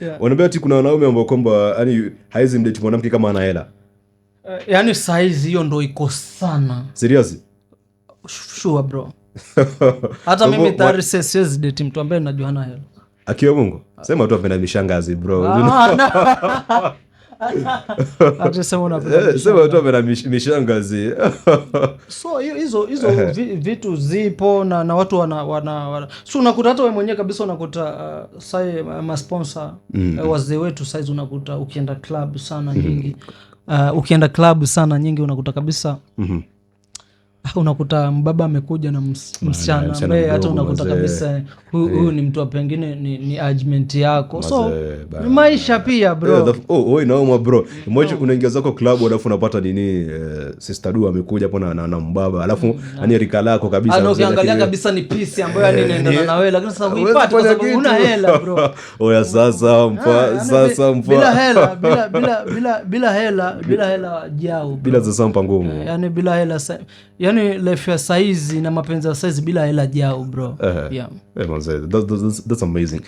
Yeah. Wanaambia ati kuna wanaume ambao kwamba yani haizi mdate mwanamke kama ana hela. Yaani saizi hiyo ndo iko sana. Serious? Sure, bro, hata Kwa mimi hivyo, tayari siwezi date mtu ambaye najua hana hela. Akiwa Mungu, sema tu apenda mishangazi, bro. Ah, no. Ati sema unapenda Eh, sema tu apenda mishangazi. So hizo vitu zipo na watu wana so unakuta hata wewe mwenyewe kabisa unakuta sai masponsor wazee wetu saizi unakuta ukienda club sana nyingi, ukienda club sana nyingi unakuta kabisa unakuta mbaba amekuja na msichana msichana ambaye hata mdogo, unakuta mazee. kabisa huyu ni mtu wa pengine ni agement yako, so Mazee, bana. ni maisha pia, bro. Yeah, oh, inauma, bro. Imagine unaingia zako club alafu unapata nini, sister du amekuja hapo na mbaba, alafu yani rika lako kabisa, Ana mzee, ukiangalia lakini kabisa ni piece ambayo yani inaendana na wewe, lakini sasa Huwezi huipati kwa fanya sababu una kitu. hela, bro. Oya, sasa mpa Ah, yani sasa mpa bila hela, bila hela jau, bro. Bila sasa mpa ngumu. Yani bila hela yani life ya saizi na mapenzi ya saizi bila hela jau, bro. Yeah. Eh, manze, that's amazing.